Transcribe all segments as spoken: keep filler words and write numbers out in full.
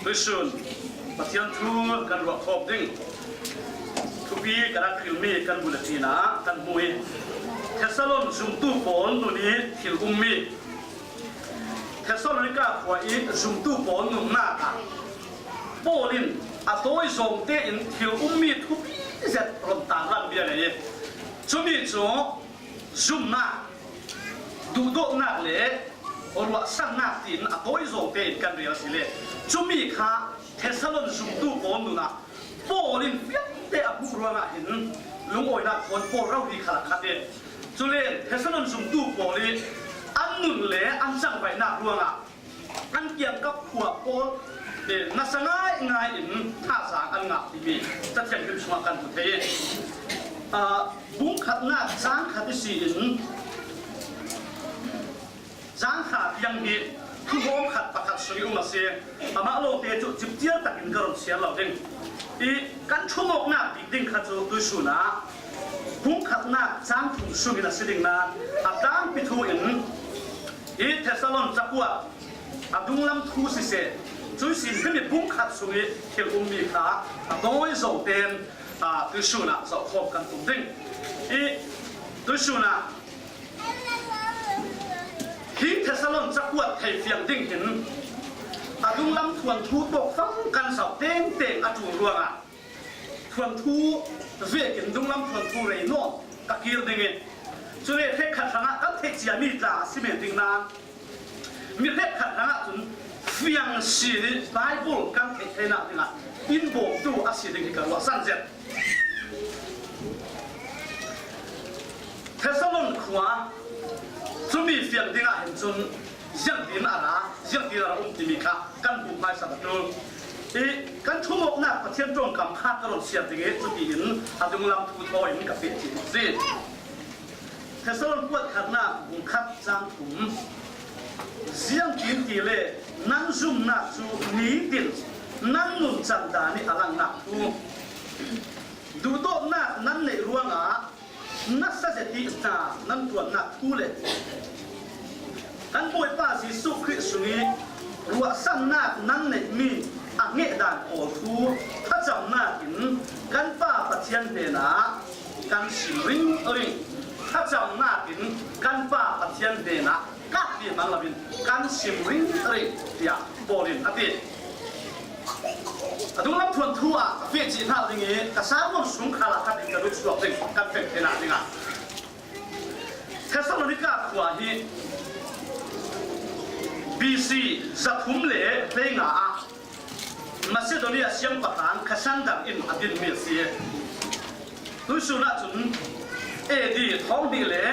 Tuisun Pathian thu kan ruah khawm ding thupi kan a hrilmi kan bul a tina kan hmu hi. Thesalon zumtu pawl nun i thil ummi. Thesalonika khua i zumtu pawl nunnak ah Paul in a tawi zawngte in thil ummi thupi zet rawn tangran bia nei. Cumi chu zumnak, duhdawtnak le ruahsannak tiin a tawi zawngte in kan rel a si le. Cumi kha Thesalon zumtu pawl nunah Paul in fiangte a hmuh ruangah hin lungawinak thawn Paul rauh hi khalak khat e. Cule Thesalon zumtu pawl i an nun le an changvaihnak ruangah an kiangkap khua pawl, eh, nasa ngai ngai in thazang an ngah timi Cathiang lim sungah kan hmu thei. Ah, bung khatnak chang khat i si in, chang khat tiang hi thuhawm khat pakhat sung i um a si. Amah lawngte cu cipcial takin ka run siar lo ding. I kan thumawknak bik ding kha cu tuisun ah bung khatnak chang thum sungin a si ding nain a tlangpi thu in Hi Thesalon cakuat a dunglam thu siseh, cui sin himi bung khat sung i thil ummi kha a tawi zo ten, aa, tuisun ah zohkhawm kan tum ding. I tuisun ah hi Thesalon cakuat theifiang ding hin a dunglam thuanthu tawkfang kan zoh tengteng a ṭul ruangah thuanthu vekin dunglam thuanthu rei nawn ka kir ding i, cule hrekkhat hrangah kan theih cia mi tla a si men ding nain mi hrekkhat hrangah cun fiang si i Baibal kan theih theinak dingah in bawmtu a si ding hi ka ruahsan zet. Thesalon khua cumi fiang dingah hin cun ziangtin a ra, ziangtin a ra um timi kha kan hmuh hmaisa a ṭul. I kan thumawknak Pathian ṭawngkam kha ka rawn siar ding i cutiin a dunglam thu thaw in ka feh cih si. Thesalon kuat khatnak bung khat chang thum. Ziangtin tile nan zumnak cu nitin nan nuncan dan i a langnak thu, duhdawtnak nan neih ruangah nasa zet i hna nan ṭuannak thu le kan Bawipa Jesuh Khrih sungih ruahsannak nan neihmi a hngedan pawl thu thlacamnak in kan Pa Pathian hnenah kan sim ringring. Thlacamnak in kan Pa Pathian hnenah ka ti hmang loin kan sim ringring, tiah Paul in a ti. A dunglam thuanthu ah ka feh cih hna ding i ka sermon sung khalah khat in ka lut suak ding kan feh theinak dingah Thessalonika khua hi B C zathum le hleinga ah Macedonia siangpahrang Cassander in a dinmi a si. Tuisun ahcun A D thawng hnih le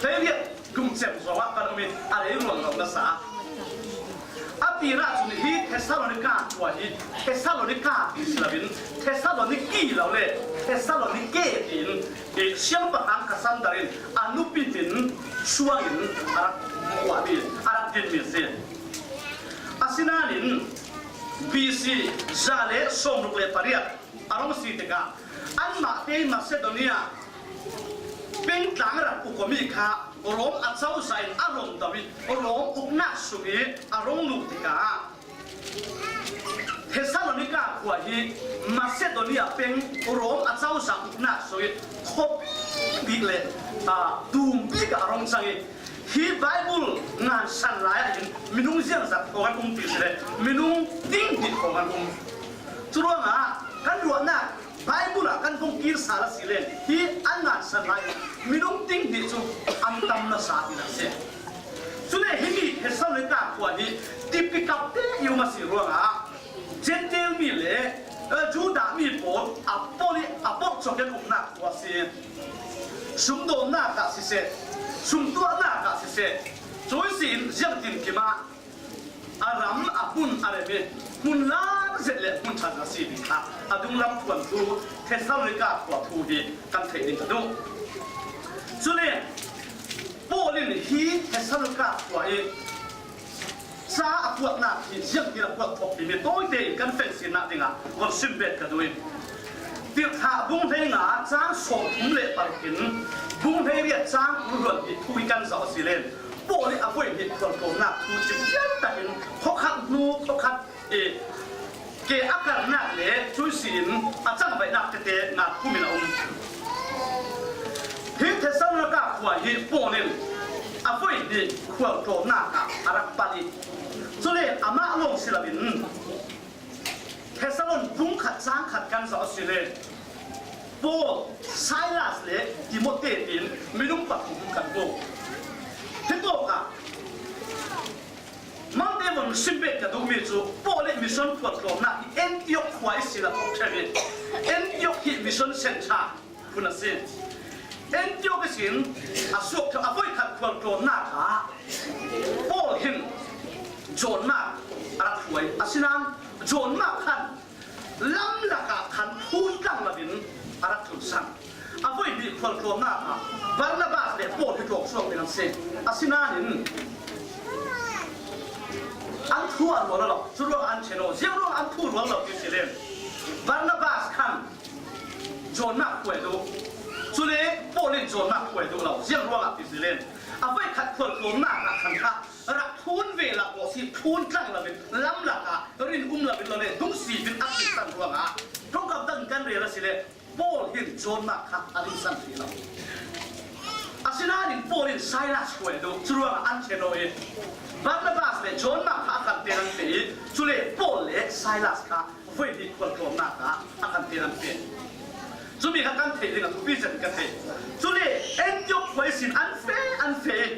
hleiriat lungcem zongah kan um i a rei ruang lo nasa. A tir ahcun hi Thessalonika khua hi Thessalonika ti si loin Thessaloniki lo le Thessalonike tiin i siangpahrang Cassander in a nupi hmin suangin a rak hmuhmi, a rak dinmi a si. Asinain B C za le sawmruk le pariat a rung si tikah anmah te Macedonia peng tlang rak uk awmi kha Rom a cozah in a rung do i Rom uknak sung i a rung lut tikah Thessalonika khua hi Macedonia peng Rom a cozah uknak sung i khuapi bik le, aa, tum bik ah a rung cang i hi Baibal ngansan lai ah hin minung ziangzat khawng an um ti si le minung ting hnih khawng an um. Curuangah kan ruahnak Baibal ah kan vung kir sal a si le hi an ngansan lai minung ting hnih cu an tam nasa ti a si. Cule himi Thessalonika khua hi tipikap te i um a si ruangah Gentile mi le, eh, Judah mi pawl a pawl i a pawl cawk in umnak khua a si. Sumdawnnak ah siseh, sumtuahnak ah siseh, cui si in ziangtin kim ah a ram a hmun a rem i hmun lar zet le hmun ṭhan a si ti kha a dunglam thuanthu Thessalonika khua thu hi kan theih ding ka duh. Cule Paul in hi Thessalonika khua i ca a kuatnak hi ziangtin a kuat thawk timi tawite in kan feh sinah dingah von sim bet ka duh i Tirhthlah bung hleinga chang sawmthum le paruk in bung hleiriat chang kul hluan hi thu hi kan zoh a si len Paul i a voi hnih khualtlawmnak thu cimciar takin khawkhat hnu khawkhat Ke a karnak le tuisin a cangvaihnak tete ngat pum in a um. Hi Thessalonika khua hi Paul in a voihnih khualtlawmnak ah a rak palh i, cule amah lawng si loin Thessalon bung khat cang khat kan zoh a si le Paul, Silas le Timote tiin minung pathum kan bawk. Hitawkah Mangte vun sim bet ka duhmi cu Paul le mission khualtlawmnak hi Antioch khua ihsin a thawk ṭheu i Antioch hi mission centre hun a si. Antioch ihsin a suak ṭheu a voikhat khualtlawmnak ah Paul hin John Mark a rak hruai. Asinain John Mark khan lamlak ah khan phun tlang loin a rak tlunsan. A voihnih khualtlawmnak ah Barnabas le Paul hi tlawk suak ding an si. Asinain an thu a rual lo, cu ruangah an ṭhen aw. Ziang ruangah an thu rual lo ti si len Barnabas khan John Mark hruai duh, cule Paul in John Mark hruai duh lo. Ziang ruangah ti si len a voikhat khualtlawmnak ah khan kha rak phun ve lo maw si, phun tlang loin lamlak ah rin um loin lo le dungsi bin a tlunsan ruangah ṭongkam dang kan rel a si le Paul hin John Mark kha a rinsan hrih lo. Asinain Paul in Silas hruai duh, cu ruangah an ṭhen aw i Barnabas le John Mark kha a kan tein an pe i, cule Paul le Silas kha voihnih khualtlawmnak ah a kan tein an pe. Cumi kha kan theih ding a thupi zet ka theih. Cule Antioch khua ihsin an feh, an feh i,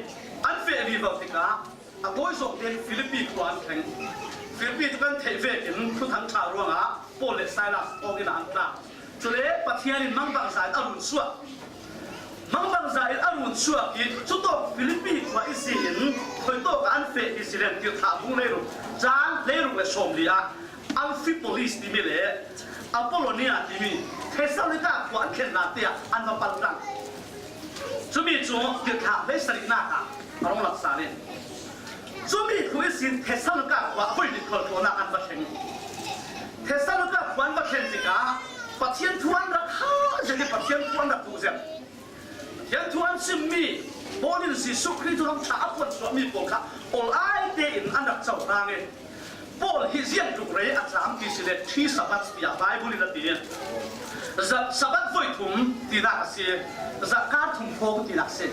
an feh vivo tikah a tawi zawh tein Filipi khua an thleng. Filipi cu kan theih vekin Thuthang ṭha ruangah Paul le Silas awng inn ah an tlak. Cule Pathian in mangbangza in a run suak. Mangbangza in a run suak i cutawk Filipi khua ihsin khuitawk ah an feh ti si len Tirhthlah bung leiruk cang leiruk le sawmli ah Amphipolis timi le Apollonia timi Thessalonika khua an thlenna te ah an va palh tlang. Cumi cu Tirhthlah hleisarihnak ah a rung laksa len. Cumi thu ihsin Thessalonika khua a voihnih khualtlawmnak an va thleng. Thessalonika khua an va thlen tikah Pathian thu an rak hal zet i Pathian thu an rak duh zet. Pathian thu an simmi Paul in Jesuh Khrih Thuthang ṭha a phuansuahmi pawl kha ol ai tein an rak cohlang i Paul hi ziang tluk rei a cam ti si le three Sabbaths tiah Bible in a ti. Za-, Sabbath voi thum tinak a si. Zakar thum hrawng tinak a si.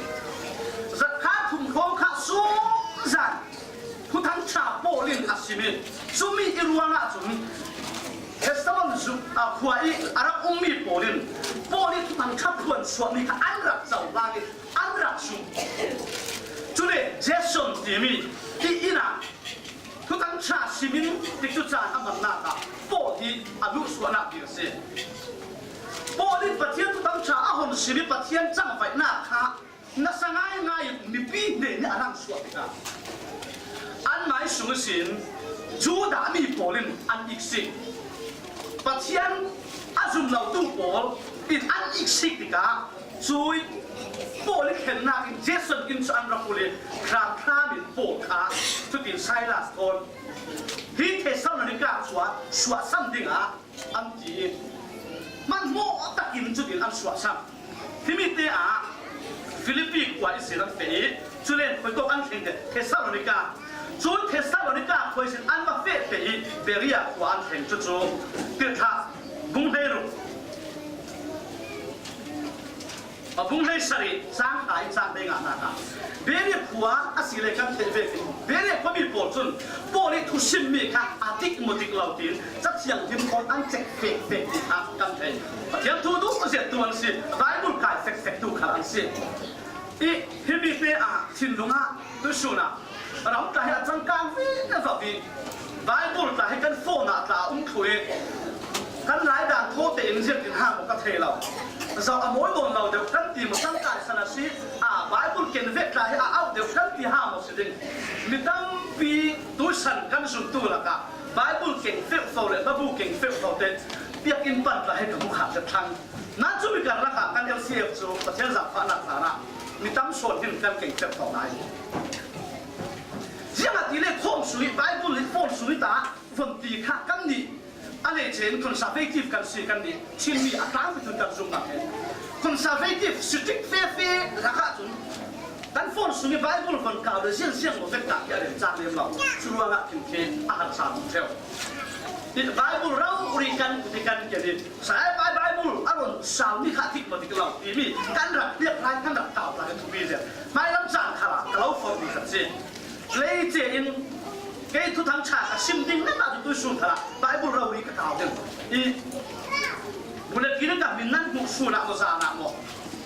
Zakar thum hrawng kha zungzal Thuthang ṭha Paul in a sim i cumi i ruangah cun Thessalon zu-, a, khua i a rak ummi pawl in Paul i Thuthang ṭha phuansuahmi kha an rak cohlang i an rak zumh. Cule Jason timi hi inn ah Thuthang ṭha simin tikcu caan a hmannak ah Paul hi a luhsuahnak bik a si. Paul in Pathian Thuthang ṭha a hon sim i Pathian cangvaihnak kha nasa ngaingai in mipi hnen i a langsuah tikah anmai sung ihsin Judah mi pawl in an iksik. Pathian a zum lotu pawl in an iksik tikah cui Paul i khennak in Jason in cu an rak ul i hramthlam in Paul kha cutin Silas thawn hi Thessalonika khua suahsan dingah an ti i hmanhmawh takin cutin an suahsan. Himi te ah Filipi khua ihsin an feh i culen khuitawk an thleng te Thessalonika. Cun Thessalonika khua ihsin an va feh peh i Beria khua an thleng cucu Tirhthlah bung hleiruk a bung hleisarih cang hra i cang hleinganak ah Beria khua a si le kan theih vekin Beria khuami pawl cun Paul i thusimmi kha a dik maw dik lo tiin Cathiang him khawn an cek fekfek ti kha kan thei. Pathian thu duh zet tu an si, Bible kai fekfek tu khal an si. I himi te ah thinlung ah tuisun ah ram tla hi a cangkang vivo i Bible tla hi kan phone ah tla a um thlu i kan laidan thaw tein ziangtin ha maw ka thei lo. Zoh a mawi nawn lo deuh kan ti maw, cangkai san a si. A Bible ken vek tla hi a auh deuh kan ti ha maw si ding. Mi tampi tuisan kan zumtu lakah Bible keng feuhfo le babu keng feuhfo te biakinn pan tla hi ka hmu kha tet thlang. Nan cumi karlak ah kan L C F cu Pathian zaangfahnak hlanah mi tam sawn hin kan keng feuhfo lai. Ziangahtile khawm sung i Bible le phone sung i ta von ti kha kannih a lei chen conservative kan si kannih Chinmi a tlangpi tun kan zumnak he conservative strict fefe lakah cun Kan phone sung i Bible von kau le ziang ziang lo vek ta kia rem chang lem lo. Churuanga kin ke a han sa mu theu. I Bible rau ri kan ku ti kan ke ni. Sa ai Bi-, Bible a ron sau ni kha tik ma tik lo ti mi. Kan rak piak lai kan rak kau lai tu bi le. Mai lam chang kha la ka lo phone ni khat si. Lei che in kei thu thang cha ka sim ding na ta tu sun kha la. Bible rau ri ka kau ding. I Bulat kiri ka min nan mu su na mo sa na mo.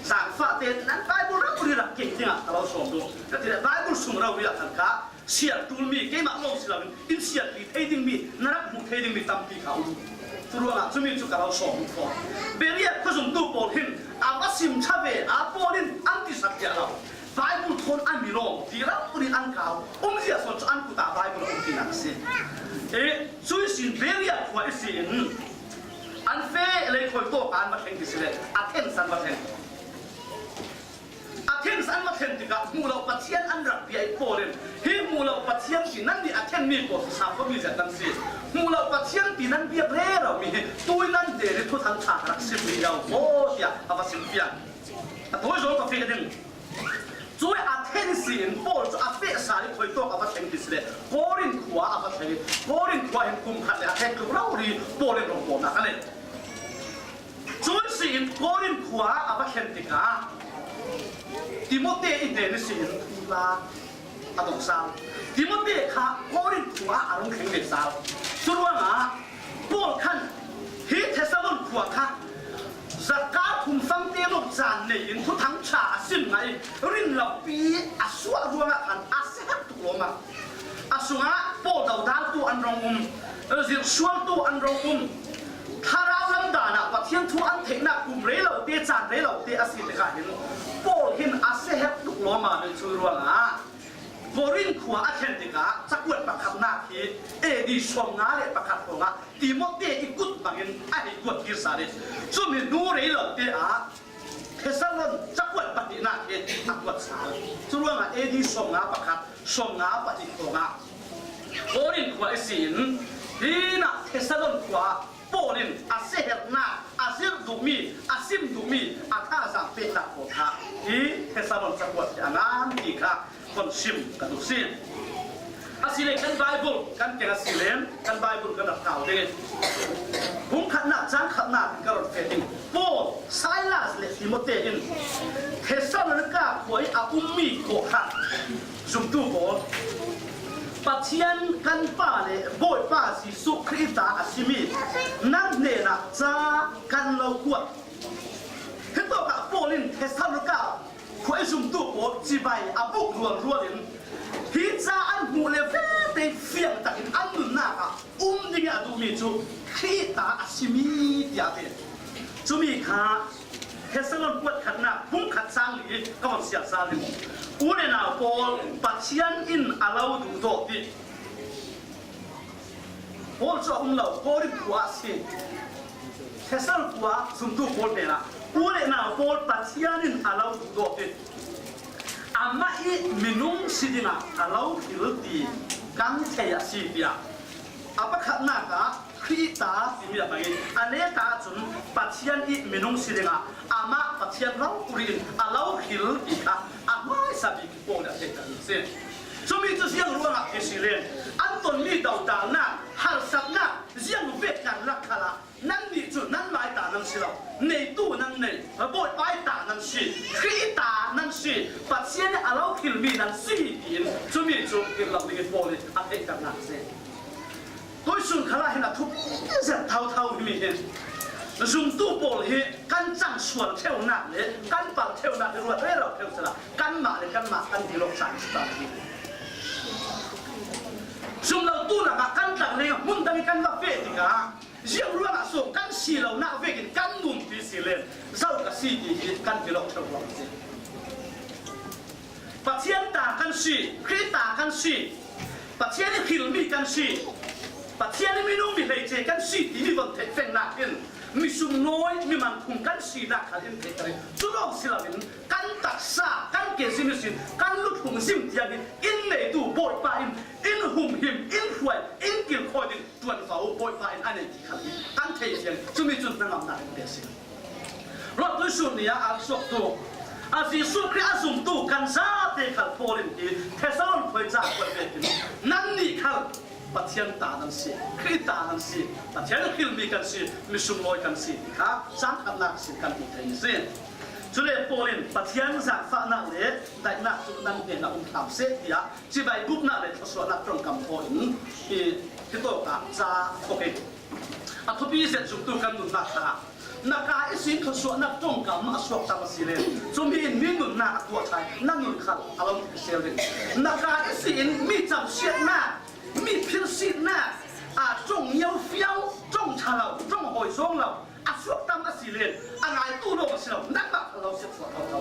Sa fa te nan Bible rau ri rak king ding a ka lo som tu. Ka ti le Bible sung rau ri a kan ka. Siar tul mi, keimah lawng si loin, in siarpih thei ding mi, na rak hmuh thei ding mi tampi kha um. Churuangah cumi cu ka lo sawm uh fawn. Berea khuazumtu pawl hin a va sim ṭha ve, a pawl in an ti sak tiah lo. Bible thawn a mi lawm ti rau ri an kau. Um zia sawn cu an kut ah Bible a um tinak a si. Eh, cu ihsin Berea khua ihsin an feh lei khawi tawk an va thleng ti si le, Athens an va thleng. Athens an va thlen tikah hmuh loh Pathian an rak bia i pawl in, hi hmuh loh Pathian ti nan nih Athens mi pawl cu sa khuami zat nan si. Hmuh loh Pathian ti nan biak rero mi hi tui nan te nih thuthang ṭha ka rak sim rih lo maw tiah a va sim piak. A tawi zawn ka feh ding. Cu Athens in Paul cu a feh sal i khuitawk a va thleng ti si le Korin khua a va thleng i Korin khua hin kum khat le a thleng tluk rori Paul in rawngbawlnak a nei. Cun si in Korin khua a va thlen tikah Timote i hnen ihsin thu la a dong sal. Timote kha Korin khua a rung thleng ve sal. Curuangah Paul khan hi Thessalon khua kha zakar thum fangte lawng caan nei in thuthang ṭha a sim ngai, rinlopi a suah ruangah khan a si hek tuk lawm ah. A sungah Paul dodaltu an rong um, zirhsualtu an rong um, thlarau lam dan ah Pathian thu an theihnak kum rei lote, caan rei lote a si tikah hin Paul hin a si hek tuk lawm ah, mi cu ruangah Korin khua a thlen tikah cakuat pakhatnak hi A D sawmnga le pakhat hrawngah Timote i kut bangin a hei kuat kir sal i cumi hnu rei lote ah Thessalon cakuat pahnihnak hi a kuat sal. Curuangah A D sawmnga pakhat, sawmnga pahnih hrawngah Korin khua ihsin hinah Thessalon khua Paul in a siaherhnak, a zirh duhmi, a sim duhmi, a thazaang pehnak pawl kha hi Thessalon cakuat hi a ngan ti kha kan sim ka duh si. Asile kan Bible kan keng asile kan Bible kan rak kau ding. Bung khatnak, cang khatnak ka rak feh ding. Paul, Silas le Timote in Thessalonika khua i a ummi khua kha zumtu pawl, Pathian kan Pa le Bawipa Jesuh Khrih ta a simi nan hnenah ca kan lo kuat. Hitawkah Paul in Thessalonika khua i zumtu pawl cibai a buk rualrual in hi ca an hmuh le vete fiang takin an nunnak ah um ding i a duhmi cu Khrih ta a simi tiah a ti. Cumi kha Thessalon kuat khatnak bung khat cang li ka von siar sal ding. U le nau pawl, Pathian in a lo duhdawt i Paul cu a um lo, Korin khua a si. Thessal khua zumtu pawl hnenah u le nau pawl Pathian in a lo duhdawt i amah i minung si dingah a lo hil ti kan thei a si tiah a pakhatnak ah Khrih ta timi a bang i a neta cun Pathian i minung si dingah amah Pathian rori in a lo hil ti kha a hmaisa bik Paul nih a theihter a si. Cumi cu ziang ruangah ti si len an tonmi dodalnak, harsatnak ziang vek kan lak khalah nannih cu nanmai ta nan si lo, neitu nan nei, Bawipa i ta nan si, Khrih i ta nan si, Pathian nih a lo hilmi nan si tiin cumi cu tirh lo dingin Paul nih a theihternak a si. Tuihsun khalah hin a thupi zet thotho himi hi zumtu pawl hi kan cang sual ṭheunak le kan pal ṭheunak hi ruat rero ṭheu sehla kanmah le kanmah kan dil awk caan si ta hi. Zum lotu lakah kan tlang leng hmun dang i kan va feh tikah ziang ruangah so kan si lonak vekin kan nunpi si len zo ka si ti hi kan dil awk ṭheu ruang a si. Pathian ta kan si, Khrih ta kan si, Pathian i hrilmi kan si, Pathian i minung mi hleice kan si timi von theih fengnak in mi sungnawi, mi mankhung kan sinak khal in theihter i cu lawng si loin kan taksa, kan ke zim ihsin kan lutlung zim tiangin in neitu Bawipa in in humhim, in hruai, in kilkhawi ding ṭuanvo Bawipa in a nei ti khal hi kan thei fiang. Cumi cun hnangamnak in pe a si. Ruah tuihsun ni ah a suaktu A Jesuh Khrih a zumtu kan zate khal Paul in hi Thessalon khuai ca kuat vekin, nannih khal Pathian ta nan si, Khrih ta nan si, Pathian a hrilmi kan si, mi sunglawi kan si ti kha cang khatnak sin kan hmuh thei ni si. Cule Paul in Pathian zaangfahnak le daihnak cu nan hnenah um hram seh, tiah cibai gupnak le thluasuahnak ṭongkam thaw in hi, hitawk ah ca a thawk i, a thupi zet zumtu kan nunnak kha na ka ihsin thluasuahnak ṭongkam a suaktam a si le, cumi in mi nunnak a tuah ṭhan, na nun khal a lo sel ding. Na ka ihsin mi camsiatnak, mi philsiatnak, aa, ṭong ngiaufiau, ṭong ṭha lo, ṭong hawi zawng lo a suaktam a si le, a ngaitu lawng a si lo, nangmah khal lo siatsuah thotho.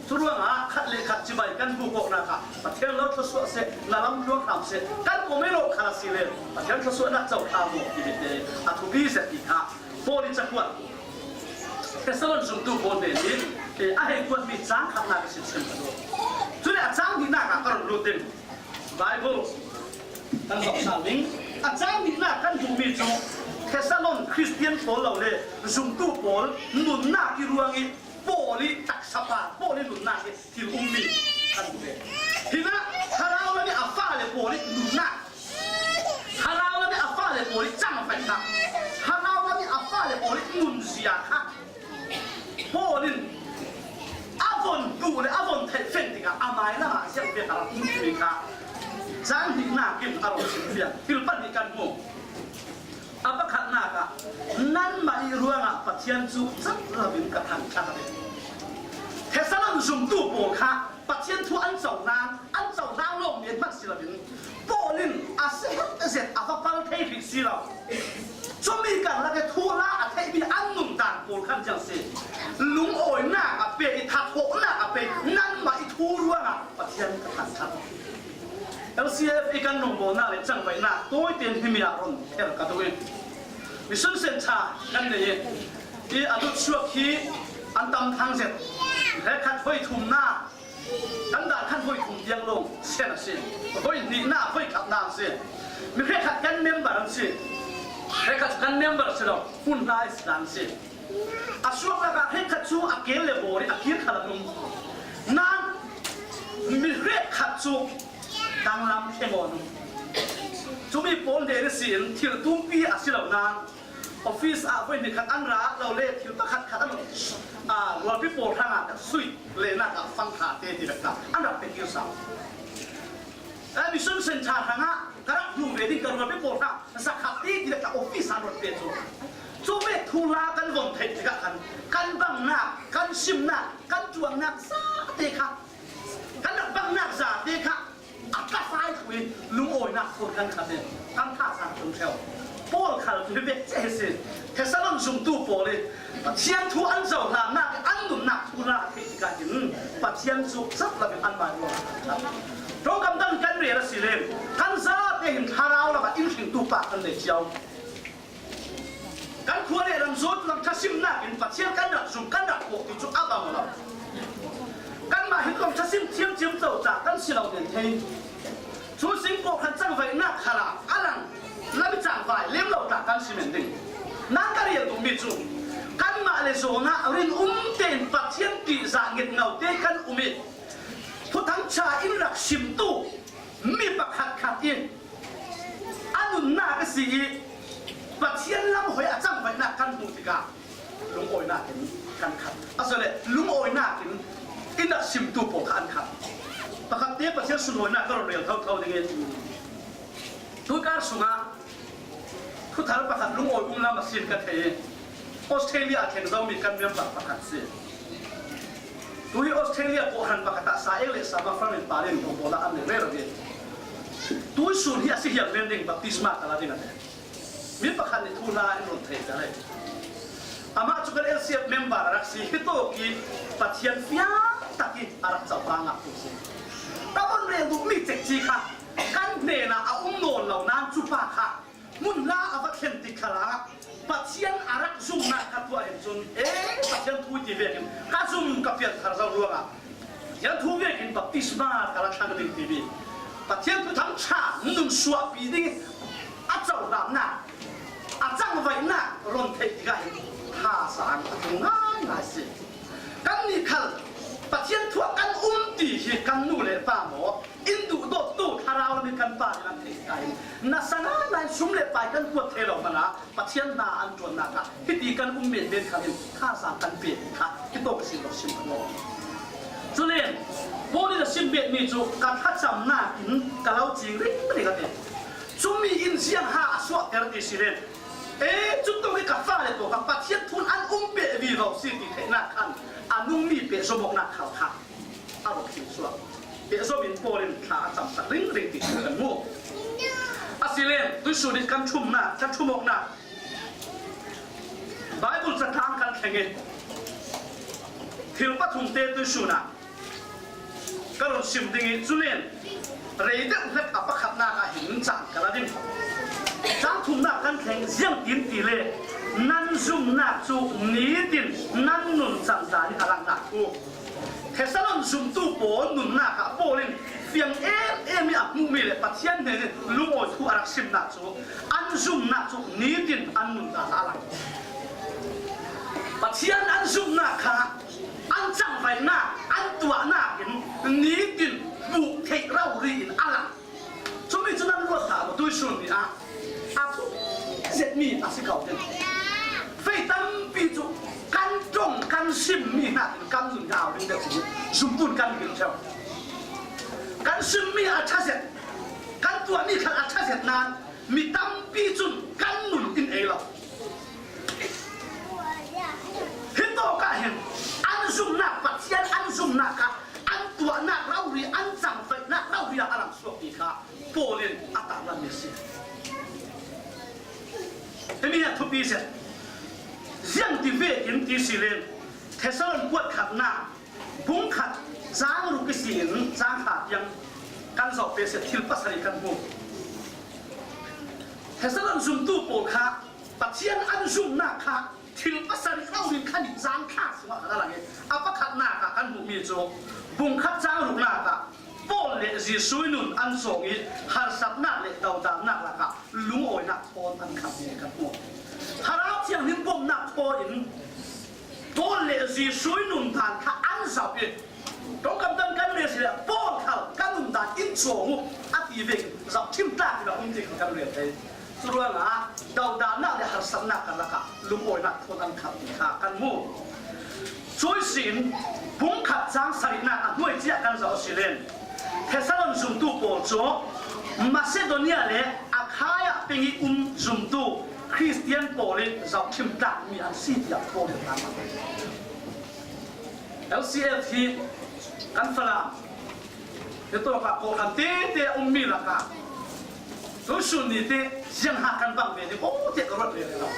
Cu ruangah khat le khat cibai kan buk awknak ah Pathian lo thluasuah seh, na lam luang hram seh, kan pom i lo khal a si le, Pathian thluasuahnak cohlang maw ti hi te a thupi zet ti kha Paul i cakuat Thessalon zumtu pawl hnen hi, eh, a hei kuatmi cang khatnak a si chin ka duh. Cule a cang hnihnak ah ka run lut ding. Bible kan zoh sal ding. A cang hnihnak kan hmuhmi cu Thessalon Khristian pawl lo le zumtu pawl nunnak i ruang i Paul i taksa pa, Paul i nunnak i thil ummi kan hmu ve. Hinah, thlarau lam i a fale pawl i nunnak, thlarau lam i a fale pawl i cangvaihnak, thlarau lam i a fale pawl i nunzia kha Paul in a von duh le a von theih feng tikah a mailam ah ziangvek a rak hmuhmi kha cang hnihnak in a rak chim fiang. Thil pahnih kan hmu. A pakhatnak ah, nanmah i ruangah Pathian cu cat lo in ka thangṭhat a si. Thessalon zumtu pawl kha Pathian thu an cohlang, an cohlang lawng men hmanh si lo in, Paul in a sihat zet a va pal thei rih si lo. Cumi karlak i thuhla a theihmi an nundan pawl khan ziang si. Lungawinak a pe i thathawhnak a pe i nanmah i thu ruangah Pathian ka thangṭhat. L C F i kan lungbawlnak le cangvaihnak tawite in himi ah run kher ka duh i, Mission Centre kan nei i, i a lutsuak hi an tam thang zet. Hrekkhat voi thumnak, kan dan khan voi thum tiang lawng sian a si. Voi hnihnak voi khatnak a si. Mi hrekkhat kan member an si. Hrekkhat kan member si lo, hun hla i si dan si. A suak lakah hrekkhat cu a keel le bawl i a kir khal an um. Nain mi hrekkhat cu danglam thleng aw an um. Cumi pawl hnen ihsin thil tumpi a si lo nain office ah voi hnih khat an ra lo le thil pakhat khat an, aa, rualpi pawl hrangah kan sui lenak ah fangtha te ti vek ta an rak pe kir sau. A Mission Centre hrangah ka rak hnu ve ding ka rualpi pawl hna zakhat te ti vek ta office ah an rak pe cu. Cu vek thuhla kan von theih tikah khan kan bangnak, kan simnak, kan ṭuannak zate kha, kan rak bangnak zate kha a ka fai thu in lungawinak phur kan khat in kan thazaang tum ṭheu. Paul khal hi vek cia hi si. Thessalon zumtu pawl i Pathian thu an cohlannak i an nunnak thuhla a theih tikah hin Pathian cu cat lo in anmah ruang a kan ṭhat. Ṭawngkam dang kan rel a si le kan zate hin thlarau lakah in hringtu pa kan nei cio. Kan khua le ram zawn lam thasimnak in Pathian kan rak zum, kan rak kawh ti cu a bang lo. Kanmah hin lam thasim thiam ciamco ca kan si lo men thei. Cu sing kawhhran cangvaihnak khal ah a lang lam i cangvai lem lo tla kan si men ding. Nan ka rel duhmi cu kanmah le zawn ah rinum tein Pathian ṭihzah ngetngo te kan um i Thuthang ṭha in rak simtu mi pakhatkhat in a nunnak a si i Pathian lam hoi a cangvaihnak kan hmuh tikah lungawinak in kan khat. Asileh lungawinak in in a simtu pawl kha an khat. Pakhat te Pathian sunlawinak ka run rel thotho ding in, tuikar sungah thuthar pakhat lungawi um lam a sin ka thei i Australia a thleng zomi kan member pakhat si. Tu hi Australia kawhhran pakhat ah sa ek le sa ma farmin parin hmuh pawl ah an nei rero hi. Tuisun hi a si hiam men ding baptisma ka la ding a ti. Mi pakhat nih thuhla in run thei ka rei. Amah cu kan L C F member a rak si hi tawk i Pathian fiang tak i a rak cohlang ngah tu si. Ka von rel duhmi cekci kha kan hnenah a um nawn lo nain cu pa kha hmun hla a va thlen tik khalah Pathian a rak zumnak kha tuah hin cun, ee, Pathian thu ti vekin ka zum ka pial thar zo ruangah Pathian thu vekin baptisma ka la thlang ding timi Pathian thuthang ṭha nun suahpi ding a cohlannak, a cangvaihnak run theih tikah hin thazaang a tlung ngaingai si. Kannih khal Ti hi kan nu le pa maw, in duhdawttu thlarau lam hi kan pa nih an theih ta in, nasa ngai ngai sum le pai kan kuat thei lo hmana Pathian hna an ṭuannak ah hiti kan um menmen khal in thazaang kan pek kha hi tawk a si lo sim kan aw. Culen Paul in a sim betmi cu ka thlacamnak in ka lo cing ringring a ti. Cumi in ziang ha a suahter ti si len, e, cutawk i ka fale pawl kha Pathian thu in an um peh vivo si ti theihnak khan a nungmi pehzom awknak khal kha a rak hrilsuak. Pehzom in Paul in thla a camsak ringring ti kan hmu. Asile tuihsun in kan ṭhumnak, kan ṭhum awknak Baibal catlang kan thleng i thil pathum te tuihsun ah ka run sim ding i, culen rei deuh hlat a pakhatnak ah hin caan ka la ding. Cang thumnak kan thleng, ziangtin ti le nan zumnak cu nitin nan nun cang dan i a langhnak thu. Thesalon zumtu pawl nunnak ah Paul in fiang em em i a hmuhmi le Pathian hnen in lungawi thu a rak simnak cu an zumnak cu nitin an nun dan a lang. Pathian an zumnak kha an cangvaihnak, an tuahnak in nitin buh theih rori in a lang. Cumi cu nan ruat hna maw? Tuihsun ni ah a thuk zetmi a si ko ding. Fei tampi cu kan ṭong, kan simmi hna in kan nun hna ding deuh cu zumtu in kan hmil ṭheu. Kan simmi a ṭha zet, kan tuahmi khan a ṭha zet nain mi tampi cun kan nun in ei lo. Hi tawk ah hin an zumnak, Pathian an zumnak kha an tuahnak rori, an cangvaihnak rori ah a lang suak ti kha Paul in a tarlanmi a si. Himi a thupi zet. Ziang ti vekin ti si len Thesalon kuat khatnak bung khat cang ruk i si in cang kha tiang kan zoh pe seh, thil pasarih kan hmu. Thesalon zumtu pawl kha Pathian an zumnak kha thil pasarih rori khan i cang thla sungah kan a lang i, a pakhatnak ah kan hmuhmi cu bung khat cang ruknak ah Paul le Jesuh i nun an cawng i harsatnak le dodamnak lakah lungawinak thawn an khamh hi kan hmu. Thlarau Thianghlim bawmhnak thaw in Paul le Jesuh i nun dan kha an zoh i, ṭongkam dan kan nei si le Paul khal ka nun dan in cawng u a ti ve, zohṭhim tlak in a um ti kha kan rel thei. Curuangah dodamnak le harsatnak kan lakah lungawinak thawn an khamh ti kha kan hmu. Cuih sin bung khat cang sarihnak a hnuai ciah kan zoh a si len, Thesalon zumtu pawl cu Macedonia le Akhaya peng i um zumtu Khristian pawl i zohṭhim tlakmi an si tiah Paul in a hman. L C F hi kan Falam hi tawkah kawhhran tete a ummi lakah tuihsun ni te ziangha kan bang ve ding aw tiah ka ruat ve lo.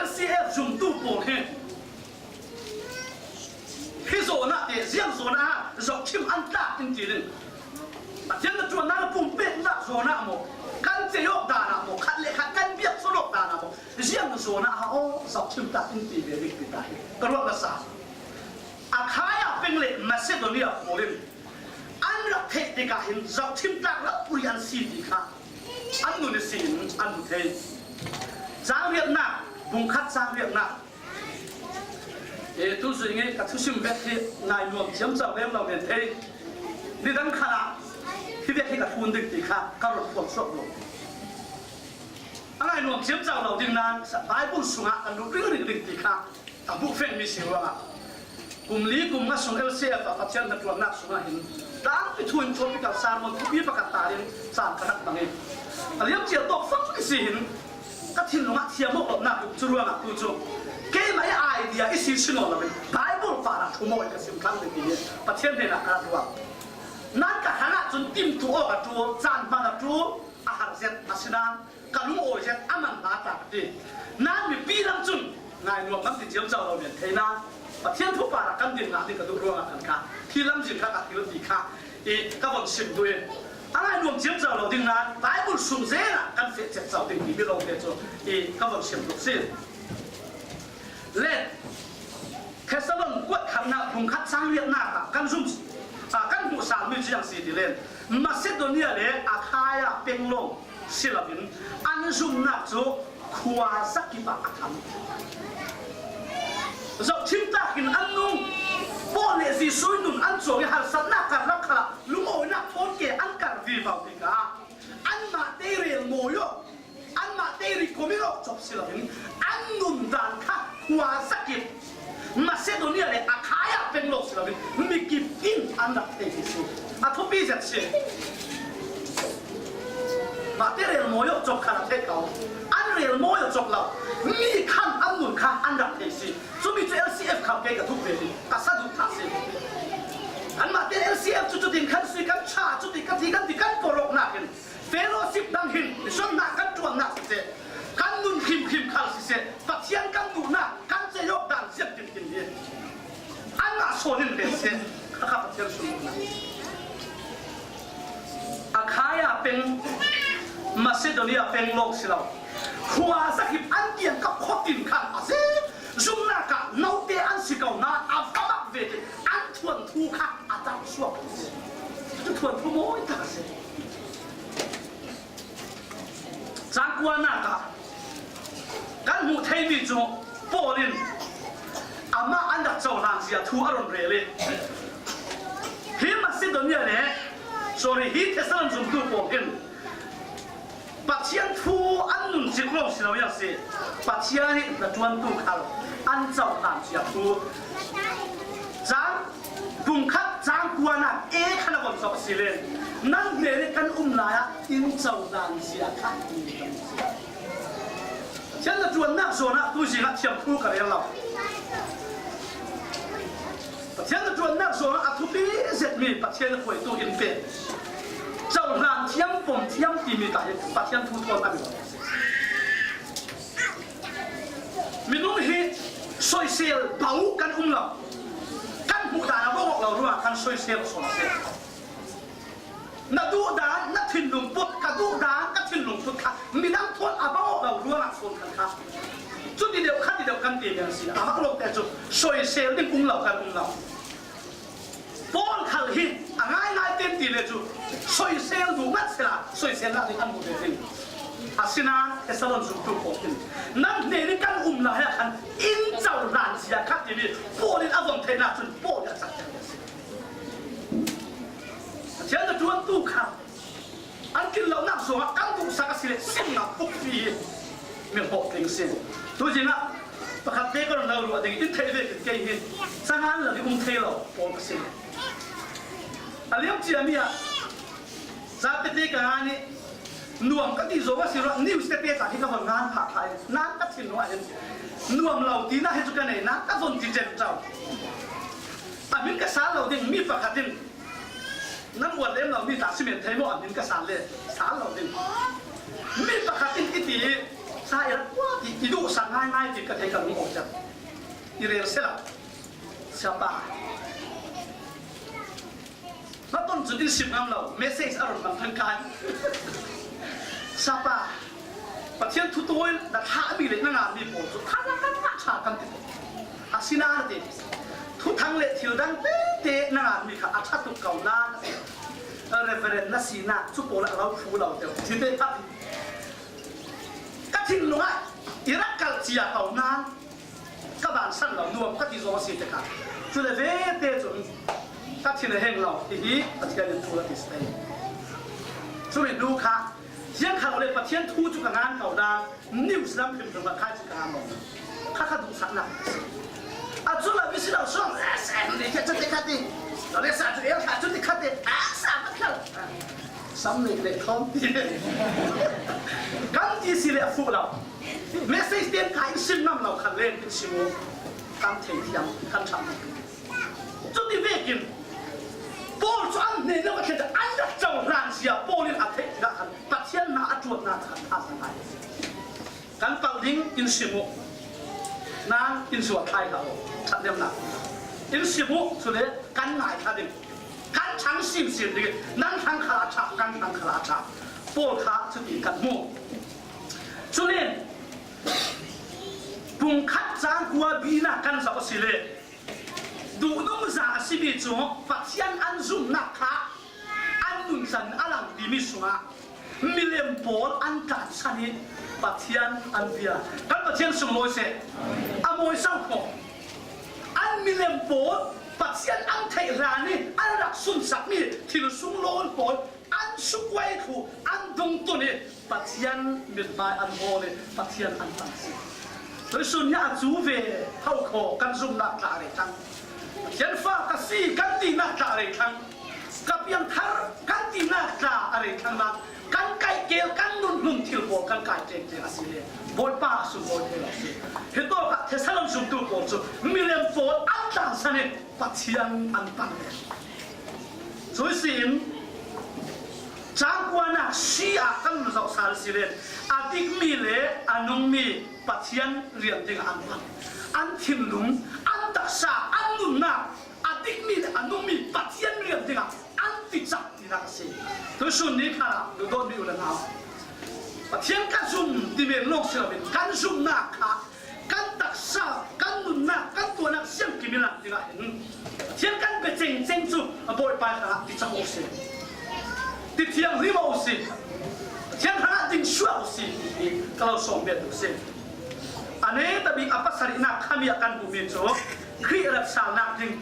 L C F zumtu pawl hi hi zawnah te, ziang zawnah zohṭhim an tlak in ti ding. Pathian na ṭuannak a pumpeknak zawnah maw, kan cei awk danah maw, khat le khat kan biak sual awk danah maw, ziang zawnah ha aw zohṭhim tlak in ti ve ding ti ta hi ka ruat hmasa. Akhaya peng le Macedonia pawl in an rak theih tikah hin zohṭhim tlak rori an si ti kha an nun i si in an hmu thei. Cang riatnak, bung khat cang riatnak. E, tu zui nge ka thusim vek hi ngai nuam ciamco lem lo men thei. Nidang khan ah hi vek hi ka thlun ding ti kha ka run phuang suak lo. A ngai nuam ciamco lo ding nan Baibal sungah kan lut ringring ding ti kha ka buh fengmi si ruangah kum li kum nga sung L C F ah Pathian hnaṭuannak sungah hin tlangpi thu in tropical sermon thupi pakhat ta in caan ka rak bang i, a liamcia tawk fak i si hin ka thinlung ah thiam awk lonak hi cu ruangah tu cu keimah i idea i si si nawn lo in Baibal parah ṭhum aw in ka sim thlang ding ti hi Pathian hnenah ka rak ruah. Nan ka hrang ah cun timtuh awk a ṭul, caan hman a ṭul, a har zet a si nan ka lungawi zet a man hna ta ka ti. Nan mipi lam cun ngai nuam lam ti ciamco lo men thei nan Pathian thu parah kan din ngah ding ka duh ruangah kan kha hi lamzin kha ka hil ti kha i ka von sim duh i, a ngai nuam ciamco lo ding nan Baibal sung zel ah kan feh cetco ding timi lawngte cu i ka von sim duh si. Le Thesalon kuat khatnak bung khat cang riatnak ah kan zum, ah, kan hmuh salmi cu ziang si ti len Macedonia le Akhaya peng lawng si loin an zumnak cu khua zakip ah a tham. Zohṭhim tlak in an nung. Paul le Jesuh i nun an cawng i harsatnak Lo, mi kip in an rak thei hi si. A thupi zet si. Mahte rel mawi awk cawk khan a thei ko. An rel mawi awk cawk lo. Mi khan an nun kha an rak thei si. Cumi cu L C F kham kei ka duh ve hi. Ka sa duh kha si. Anmahte L C F cu cutin khan sui kan ṭha, cuti ka ti kan ti kan pawrok nakin fellowship dang hin misuannak kan ṭuannak siseh, kan nun hrimhrim khal siseh, Pathian kan duhnak kan ceih awk dan ziat tintin hi. Anmah sawn in ve seh, kha kha Pathian sunnak. Akhaia peng, Macedonia peng lawng si lo. Khua zakhip an tiang kha khuatin khan a si. Zumnak ah note an si ko nain a va mak ve ti an thuanthu kha a tam suak. Cu thuanthu mawi tak a si. Cang kuanak ah kan hmuh theimi cu Paul in amah an rak cohlan zia thu a run rel i, hi Macedonia le, sorry, hi Thessalon zumtu pawl hin Pathian thu an nun cik lawng si lo, a si. Pathian i hnaṭuantu khal an cohlan zia thu cang Pungkhat cang kuanak e khan a von sawh si le, nan hnen i kan um lai ah in cohlan zia kha Pathian hnaṭuannak zawn ah tu zing ah thiam thu ka rel lo. Pathian hnaṭuannak zawn ah a thupi zetmi Pathian hruaitu in pek cohlan thiam, pom thiam timi ta hi Pathian thu thawn a mi lo. Minung hi soisel bau kan um lo. Kan hmuh dan a bawk lo ruangah kan soisel sawn a si. Na duh dan, na thinlung put, ka duh dan, ka thinlung put kha midang thawn a bawk lo ruangah sawn kan kha. Cuti deuh, khati deuh kan ti men si. A mak lote cu soisel ding um lo kan um lo. Paul khal hi a ngaingai tein ti le cu soisel duh ngat sila soiselnak ding an hmu ve ding. Asinain Thessalon zumtu pawl in nan hnen i kan um lai ah khan in cohlan zia kha timi Paul in a von theihnak cun Paul in a cakter ve si. Pathian hnaṭuantu kha an kin lonak zongah kan duhsak a si le simnak ukpi hi mi hawh tling si. Tuzing ah pakhat te ka run lo ruah ding in theih vekin kei hi cangan lo hi um thei lo pawl ka si. A liam ciami ah ca pete ka ngan i nuam ka ti zong a si ruah news te pek ah hi ka von ngan phah phah i nan ka thin lo ah hin nuam lo tinak hi cu ka nei nan ka von ti cem co. A min ka sal lo ding mi pakhat in Nan uar lem lo mi tla si men thei maw? A min ka sal le sal lo ding. Mi pakhat in i ti i sa i rak kuat i, i duhsak ngaingai ti ka thei ka lung awk ciat. I rel sela. Siapa. Na ton cu din sim ngam lo. Message a run man than kai. Siapa. Pathian thu tawi na thlah mi le na ngan mi pawl cu kha na kan ngah ṭha kan ti. Asinain a ti, thuthang le thil dang tete na ngan mi kha a ṭha tuk ko nain a ti. Reverend na sinak cu pawl a lo phu lo deuh. Cite kha ka thinlung ah i rak kalh cia ko nain ka bansan lo nuam ka ti zong a si te kha. Cule vete cun ka thin a heng lo. Hihi Pathian in thu a ti si. Cumi hnu kha ziang kha lo le Pathian thu cu ka ngan ko nain news lam hrimhrim ah khai cu ka ngan lo. Kha kha duhsaknak a si. A cu lo mi si lo suang le sa ni kha cu ti kha ti. Lo le sa cu el kha cu ti kha ti. A sa ka khal. Sam ni le thawm ti. Kan ti si le a fuh lo. Message tiang ka in sim ngam lo khan le in sim u. Kan thei thiam kan ṭham. Cuti vekin Paul cu an hnen lo a thlen an rak cohlan zia Paul in a theih tikah khan Pathian hna a ṭuannak khan a hna ngai. Kan palh ding in sim u. Nan in zuat thlai hlah u. Ṭhathnemnak in sim u. Cule kan ngai kha ding. Kan ṭhang simsim ding. Nan ṭhang kha a ṭha, kan ṭhang kha a ṭha. Paul kha cuti kan hmu. Cule pungkhat cang kua binak kan zoh a si le duhnung za a simi cu Pathian an zumnak kha an nuncan a langpimi sungah milem pawl an tlansan i Pathian an bia. Kan Pathian sunglawi seh. A mawi so khawh. An milem pawl Pathian an theih hlan i an rak sunsakmi thil sunglawi pawl an sukuai thluh, an dungtun i Pathian mithmai an hawl i Pathian an tang si. Tuisun hi a cu ve ho kho kan zumnak tla rei thang. Pathian fa ka si kan tinak tla a rei thlang, ka piangthar kan tinak tla a rei thlang nak, kan kaihkeel, kan nunhlun thil pawl kan kai tengteng a si le Bawipa a sunglawi thei lo si. Hi tawkah Thessalon zumtu pawl cu milem pawl an tlansan in Pathian an pan ve. Cui si in cangkuanak si ah kan zoh sal si le a dikmi le a nungmi Pathian rian dingah an pan. An thinlung, an taksa, an nunnak a dikmi le a nungmi Pathian rian dingah an ticak tinak a si. Tuisun ni kha duhdawtmi u le nau, Pathian ka zum ti men lawng si loin kan zumnak kha kan taksa, kan nunnak, kan tuahnak siangkim in lang dingah hin Pathian kan bia cengceng cu a Bawipa hrangah ticak u si. Ti thianghlim u si. Pathian hrangah ding suak u si ti ka lo sawm bet u si. A neta bik a pasarihnak khami ah kan hmuhmi cu Khrih ratsalnak ding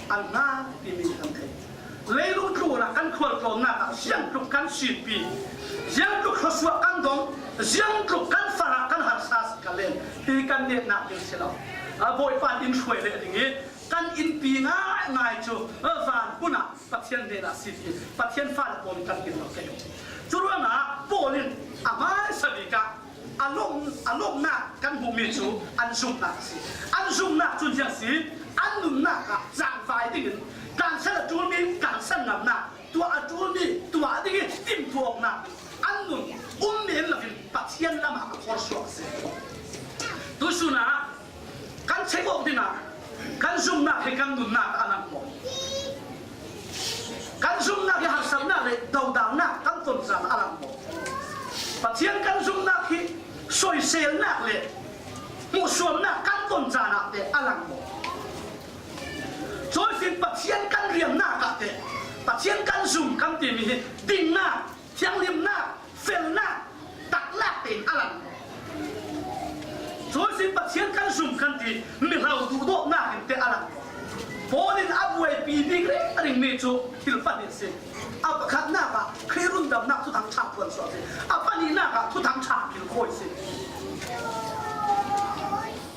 an hna timi kan thei. Leilung tlunah kan khualtlawnnak ah ziangtluk kan sinpi, ziangtluk thluasuah kan dong, ziangtluk kan farah kan harsa si ka len. Hi kan netnak ding si lo. A Bawipa in hruai leh ding i kan innpi ngaingai cu van hmun ah Pathian hnenah si ti Pathian fa le pawl in kan in lo kei. Curuangah Paul in a hmaisa bik ah a lawm, a lawmnak kan hmuhmi cu an zumhnak a si. An zumhnak cun ziang si, an nunnak ah cangvai dingin tlansan a ṭulmi tlansan ngamnak, tuah a ṭulmi tuah dingin timhtuah awknak, an nun um men loin Pathian lamah a khawr suak a si. Tuisun ah kan check awk dingah kan zumhnak hi kan nunnak ah a lang maw? Kan zumhnak hi harsatnak le dodalnak kan ton caan ah a lang maw? Pathian kan zumhnak hi soiselnak le hmuhsuamnak kan ton caan ah te a lang maw? Cui sin Pathian kan riannak ah te, Pathian kan zum kan timi hi dingnak, thianghlimnak, felnak, taknak tein a lang. Cui sin Pathian kan zum kan ti mihlo duhdawtnak in te a lang. Paul in a buaipi bik ringringmi cu thil pahnih a si. A pakhatnak ah Khrih rundamnak thuthang ṭha phuansuah a si. A pahnihnak ah thuthang ṭha kilkhawi a si.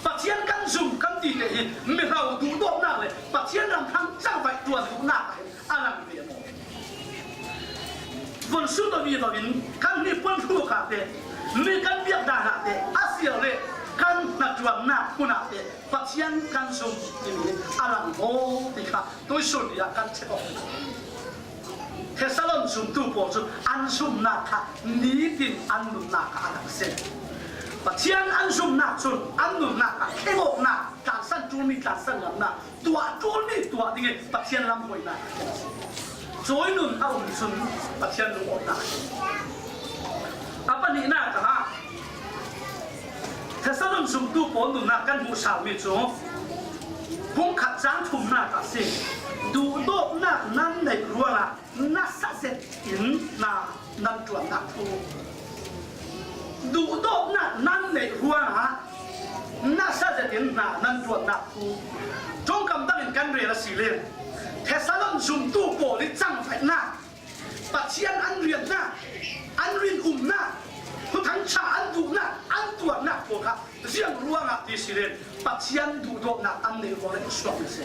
Pathian kan zum kan ti te hi mihlo duhdawtnak le Pathian ram hrang cangvaih ṭuan duhnak ah hin a lang ve maw? Von sut aw mi lo in kan mi puan hruk ah te, mi kan biak dan ah te, a si lo le kan hnaṭuannak hmun ah te Pathian kan zum timi a lang maw ti kha tuisun ni ah kan check awk. Thessalon zumtu pawl cu an zumhnak kha nitin an nunnak ah a lang si. Pathian an zumhnak cun an nunnak ah thlengawknak, tlansan ṭulmi tlansan ngamnak, tuah ṭulmi tuah dingin Pathian lam hoihnak a si. Cawi nun a um cun Pathian lungawknak a si. A pahnihnak ah Thessalon zumtu pawl nunnak kan hmuh salmi cu bung khat cang thumnak ah a si. Duhdawtnak nan neih ruangah nasa zet in hna nan ṭuannak thu. Duhdawtnak nan neih ruangah nasa zet in hna nan ṭuannak thu. Ṭongkam dangin kan rel a si le Thessalon zumtu pawl i cangvaihnak, Pathian an riannak, an rinumnak, thuthang ṭha an duhnak, an tuarnak pawl kha ziang ruangah ti si len Pathian duhdawtnak an neih ruang le suak a si.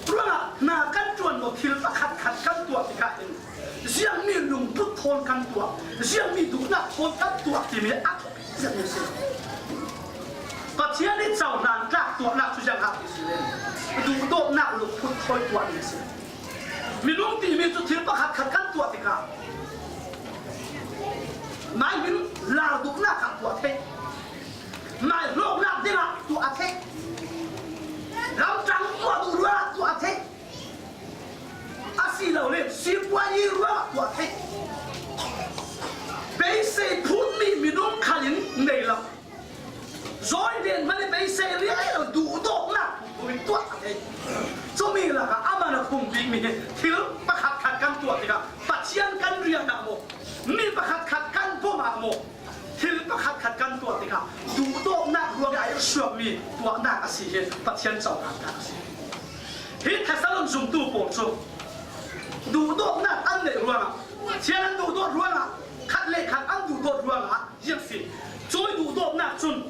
Ruangah hna kan ṭuan lo thil pakhat khat kan tuah tikah hin ziangmi lungput thawn kan tuah, ziangmi duhnak thawn kan tuah timi a thupi zet a si. Pathian i cohlan tlak tuahnak cu ziang a ti si len duhdawtnak lungput thawi tuah a si. Minung timi cu thil pakhat khat kan tuah tikah, mai min lar duhnak ah tuah theih, mai hlawknak dingah tuah a theih, lamtang tuah duh ruangah tuah a theih, asilole sipuai ruangah tuah a theih, beisei phutmi minung khal in nei lo. Zawi den hmanh i beisei riai lo duhdawtnak hmui tuah a thei. Cumi lakah a man a phung bikmi hi thil pakhat khat kan tuah tikah Pathian kan riahnak maw, mi pakhat khat kan bawmh ah maw, thil pakhat khat kan tuah tikah duhdawtnak ruang i a irsuakmi tuahnak a si hi Pathian cohlan a si. Hi Thessalon zumtu pawl cu duhdawtnak an neih ruangah, Pathian an duhdawt ruangah, khat le khat an duhdawt ruangah, ziang si. Cui duhdawtnak cun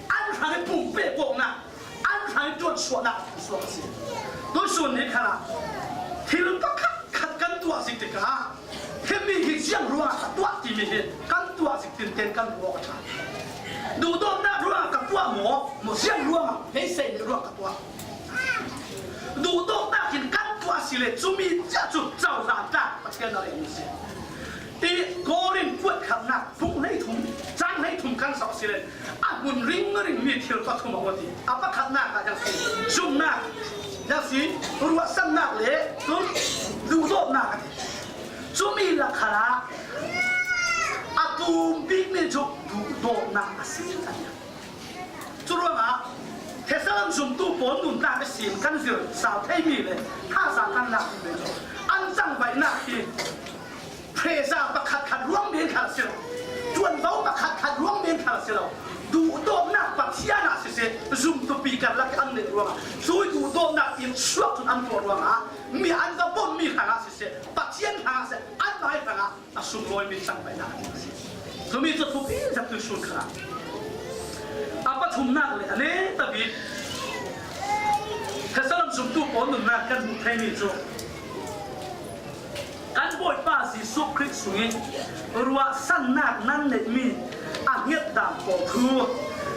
an hrang i pumpek awknak, Hai tuan suahnak suak a si. Tuisun ni khan ah thil pakhat khat kan tuah zik tikah, himi hi ziang ruangah ka tuah timi hi kan tuah zik tinten kan ruah a ṭha. Duhdawtnak ruangah ka tuah maw, maw ziang ruangah beisei nih ruangah ka tuah? Duhdawtnak in kan tuah si le, cumi ciah cu cozah tlak Pathian a rem si. I Korin kuat khatnak bung hleithum, cang hleithum kan zoh si le, a hmun ringring mi thil pathum a um ti. A pakhatnak ah ziang si, zumnak, ziang si, ruahsannak le cun duhdawtnak a ti. Cumi lak khalah a tum bikmi cu duhdawtnak a si, a ti. Curuangah Thessalon zumtu pawl nunnak ihsin kan zir sau theimi le thazaang kan lak mi cu an cangvaihnak hi preza pakhatkhat ruang men khal a si lo, ṭuanvo pakhatkhat ruang men khal a si lo, duhdawtnak Pathian ah siseh, zumtupi karlak i an neih ruangah, cui duhdawtnak in suak cun an tuah ruangah, mi an va bonmi hrangah siseh, Pathian hrangah siseh, anmai hrangah a sunglawimi cangvaihnak a si. Cumi cu thupi zet tuisun kha. A pathumnak le a neta bik Thessalon zumtu pawl nunnak kan hmuh theimi cu kan Bawipa Jesuh Khrih sungih ruahsannak nan neihmi a hngetdan pawl thu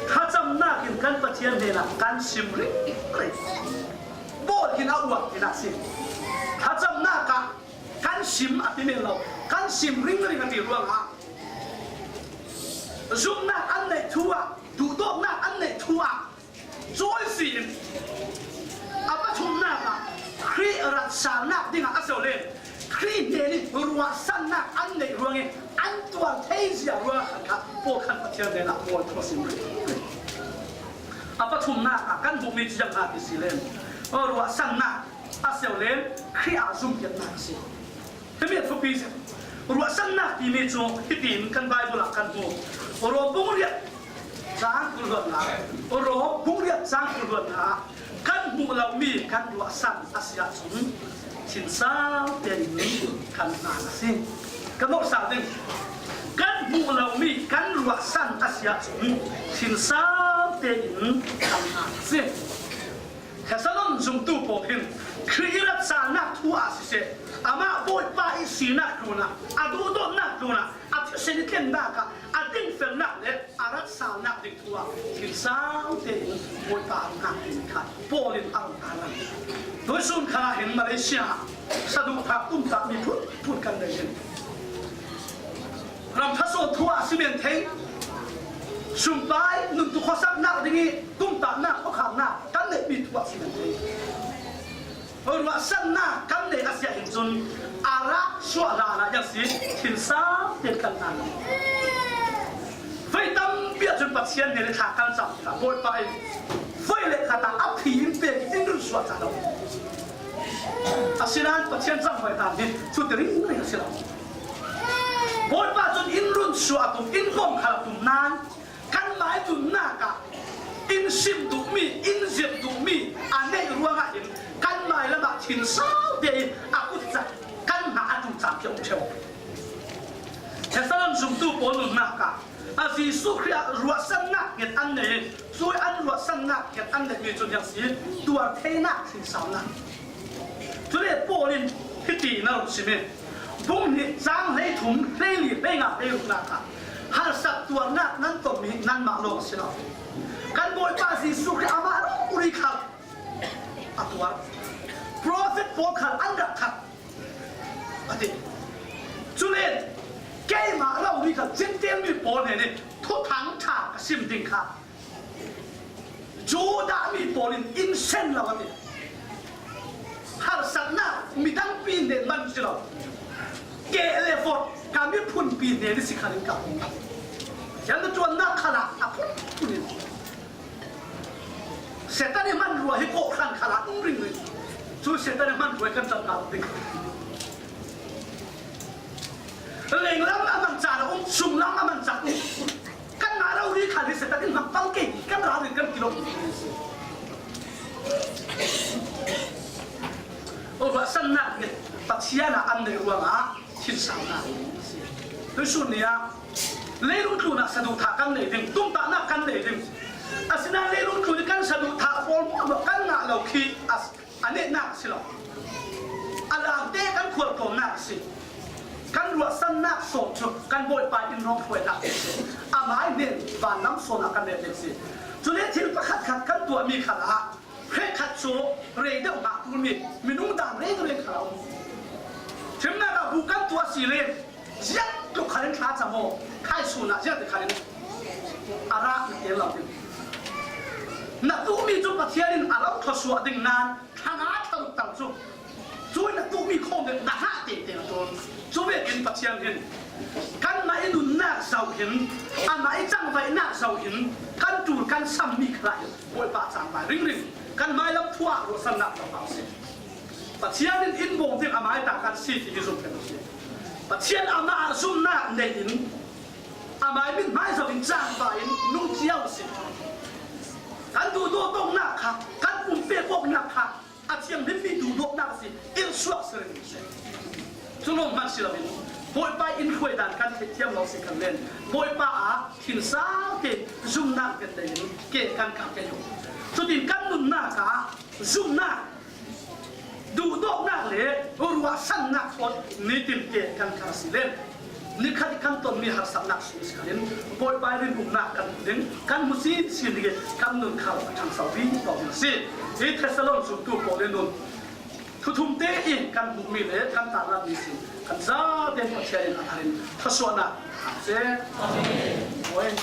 thlacamnak in kan Pathian hnenah kan sim ringring. Paul hin a uar tinak si. Thlacamnak ah kan sim a ti men lo, kan sim ringring a ti ruangah zumnak an neih thu ah, duhdawtnak an neih thu ah cawi si in, a pathumnak ah Khrih ratsalnak dingah a si lo le, Khrih hnen in ruahsannak an neih ruangin an tuar thei zia ruangah khan kha Paul khan Pathian hnenah Paul thu a sim ringring. A pathumnak ah kan hmuhmi cu ziang a ti si le, ruahsannak a si lo le, Khrih ah zumhpiaknak a si. Himi a thupi zet. Ruahsannak timi cu hitin kan Baibal ah kan hmu. Rom bung riat cang kul hluan nga, Rom bung riat cang kul hluan nga, kan hmuh lomi kan ruahsan a si ahcun thinsau tein kan hnan a si. Kan hnawh sal ding. Kan hmuh lomi kan ruahsan a si ahcun thinsau tein kan hnan a si. Thessalon zumtu pawl hin Khrih i ratsalnak thu ah siseh, amah Bawipa i sinak tlunah, a duhdawtnak tlunah, a thisen i tlennak ah, a dingfelnak le a ratsalnak ding thu ah thinsau tein Bawipa an hngak timi kha Paul in a rung a lang. Tuisun khan ah hin Malaysia ah saduhthah tumtah mi phunphun kan nei hin. Ram thasawn thu ah a si men thei, sumpai nuntu khuasaknak ding i tumtahnak khuakhamnak kan neihmi thu ah a si men thei. Ruahsannak kan neih a si ahhin cun a rak suah hlanah ziang si, thinsau tein kan hnan lo. Voi tampi ahcun Pathian hnen i thla kan cam tikah Bawipa in voi le khat ah a phi in pek in run suah cang lo. Asinain Pathian cangvaihnak hi cu ti ringring a si lo. Bawipa cun in run suah a tum, in bawm khal a tum nain, kanmai nunnak ah in sim duhmi, in zirh duhmi a neih ruangah hin kanmai lamah thinsau tein a kutcak kan hna a ṭucang khi a um ṭheo. Thessalon zumtu pawl nunnak ah a Jesuh Khrih ah ruahsannak hnget an nei i, cui an ruahsannak hnget an neihmi cu ziang si, tuar theinak thinsaunak. Cule Paul in hiti in a rung sim i, bung hnih cang hleithum, hleili, hleinga, hleiruknak ah harsat tuarnak nan tonmi nanmah lawng a si lo. Kan Bawipa Jesuh Khrih amah rori khal a tuar. Profet pawl khal an rak khat a ti. Cule keimah rori khal Jentail mi pawl hnen i thuthang ṭha ka sim ding kha Judah mi pawl in in sen lo a ti. Harsatnak midang pi nen man si lo. Keh le forh ka miphun pi nen i si khan in ka hung. Yan na ṭuannak khalah a phunphun in Satan i hmanrua hi kawhhran khalah um ringring. Cu Satan i hmanrua hi kan ṭan hna ding. Lenglam a man caan a um, sunglam a man caan a um. Kanmah rori khan hi Satan in hmang pang ke, kan ralrin kan ti lo. Ruahsannak hi Pathian ah an neih ruangah thinsaunak a si. Tuisun ni ah leilung tlun ah saduhthah kan nei ding, tumtahnak kan nei ding. Asinain leilung tlun kan saduhthah pawl maw kan ngah lo khi a, a nehnak a si lo. A langte kan khualtlawmnak a si. Kan ruahsannak sawm cu kan Bawipa in hrawngthluainak a si. Amah hnen vanlam sawm ah kan let ding a si. Cule thil pakhatkhat kan tuahmi khalah hrekkhat cu rei deuh hna tulmi minung dang rengren kha a um. Thimnak ah bu kan tuah si le ziang tluk khalin thla cam aw, khai sun ah ziang ti khalin a rah na keng lo ding. Na tuhmi cu Pathian in a lo thluasuah ding nain thla nga thla ruk tal cu, cu na tuhmi khawm le na hah tete na tawn. Cu vekin Pathian hin kanmah i nunnak zoh hin, amah i cangvaihnak zoh hin kan ṭul kan sammi khalah hin Bawipa cangvai ringring kan hmailam phuah ruahsannak lo hau si. Pathian in in bawm ding amai ta kan si ti hi zumhpek a si. Pathian amah ah zumhnak nei in amai mithmai zoh in cangvai in nung cio a si. Kan duhdawtnak kha, kan pumpe awknak kha a thianghlimmi duhdawtnak a si, irsuak si rih a si. Cu lawng hmanh si loin Bawipa in hruaidan kan theihthiam lo si kan len. Bawipa ah thinsau tein zumhnak kan nei in ke kan kah kei u. Cutin kan nunnak ah zumhnak, duhdawtnak le ruahsannak thawn nitin ke kan kar si len. Nikhat i kan tonmi harsatnak sung si khalin Bawipa rinumnak kan hmu ding, kan hmu sin sin ding i kan nun khal a ṭhangso vivo ding a si. Hi Thessalon zumtu Paul in nun thuthum te in kan hmuhmi le kan tarlatmi sin kan zaten Pathian in a thar in thluasuahnak a seh. Amen.